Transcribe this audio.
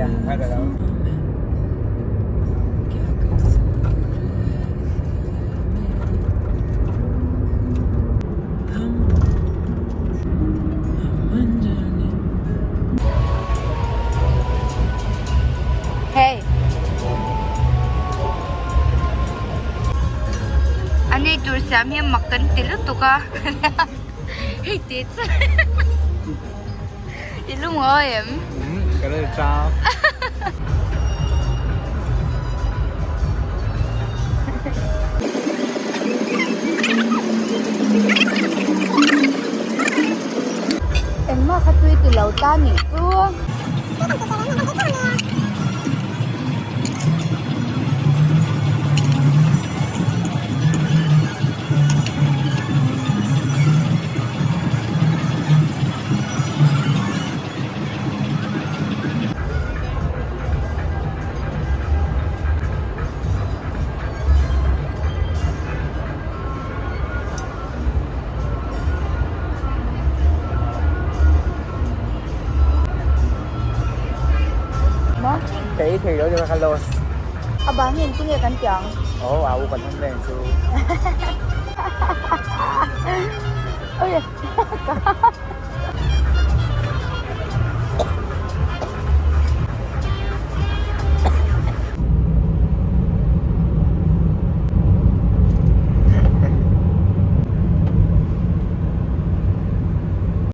Hei. A nei tur siam hi mak kan ti lutuk a hei te chu i lungawi em? Umm ka la chau. Engmah kha tui ti lo ta nih chu. Ka ei thei lo chu ka loss. A bang hian tinge kan tih ang? Aw a u kan awm reng chu. Oi ka.